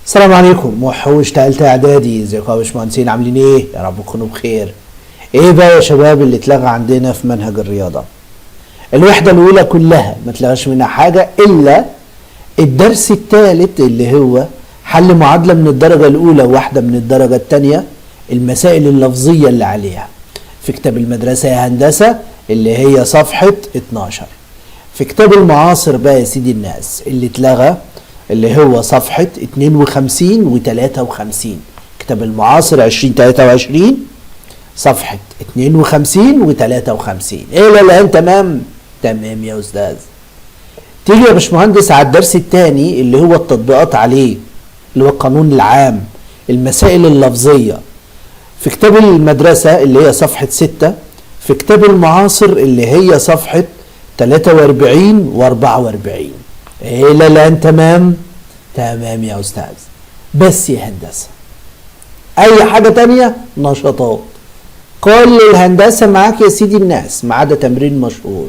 السلام عليكم وحوش تالتة اعدادي، ازيكم يا باشمهندسين؟ عاملين ايه؟ يا رب تكونوا بخير. ايه بقى يا شباب اللي اتلغى عندنا في منهج الرياضة؟ الوحدة الاولى كلها ما اتلغاش منها حاجة الا الدرس الثالث اللي هو حل معادلة من الدرجة الاولى وواحدة من الدرجة الثانية، المسائل اللفظية اللي عليها في كتاب المدرسة يا هندسة اللي هي صفحة 12. في كتاب المعاصر بقى يا سيدي الناس اللي اتلغى اللي هو صفحة 52 و 53، كتاب المعاصر 2023 صفحة 52 و 53. ايه لا لا تمام تمام يا استاذ. تيجي يا باشمهندس على الدرس الثاني اللي هو التطبيقات عليه اللي هو القانون العام، المسائل اللفظية في كتاب المدرسة اللي هي صفحة 6، في كتاب المعاصر اللي هي صفحة 43 و 44. ايه لا لا تمام تمام يا استاذ. بس يا هندسة اي حاجة تانية نشاطات كل الهندسة معاك يا سيدي الناس ما عدا تمرين مشهور،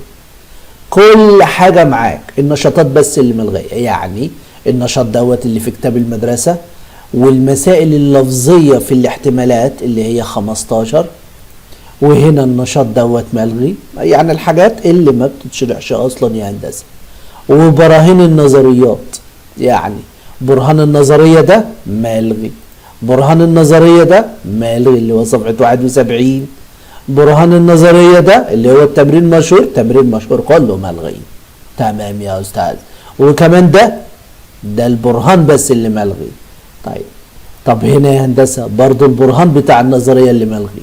كل حاجة معاك، النشاطات بس اللي ملغية، يعني النشاط دوت اللي في كتاب المدرسة والمسائل اللفظية في الاحتمالات اللي هي 15، وهنا النشاط دوت ملغي، يعني الحاجات اللي ما بتتشرحش اصلا يا هندسة. وبراهين النظريات، يعني برهان النظرية ده ملغي، برهان النظرية ده ملغي اللي هو صفحة 71، برهان النظرية ده اللي هو التمرين مشهور، تمرين مشهور كله ملغي. تمام يا أستاذ. وكمان ده البرهان بس اللي ملغي. طيب طب هنا يا هندسة برضو البرهان بتاع النظرية اللي ملغي.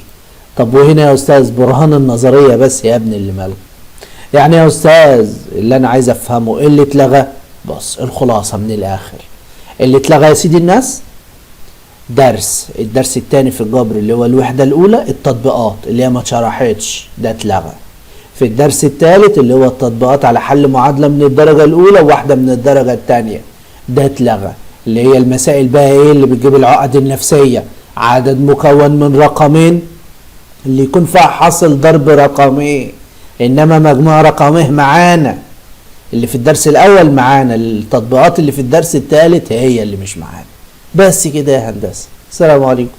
طب وهنا يا أستاذ برهان النظرية بس يا ابني اللي ملغي. يعني يا أستاذ اللي أنا عايز أفهمه إيه اللي اتلغى؟ بص الخلاصة من الآخر اللي اتلغى يا سيدي الناس درس الدرس الثاني في الجبر اللي هو الوحدة الأولى التطبيقات اللي هي ما اتشرحتش، ده اتلغى. في الدرس الثالث اللي هو التطبيقات على حل معادلة من الدرجة الأولى وواحدة من الدرجة الثانية، ده اتلغى. اللي هي المسائل بقى ايه اللي بتجيب العقد النفسية، عدد مكون من رقمين اللي يكون فيها حاصل ضرب رقمين، انما مجموع رقميه معانا اللي في الدرس الاول معانا، التطبيقات اللي في الدرس الثالث هي اللي مش معانا. بس كده يا هندسة. السلام عليكم.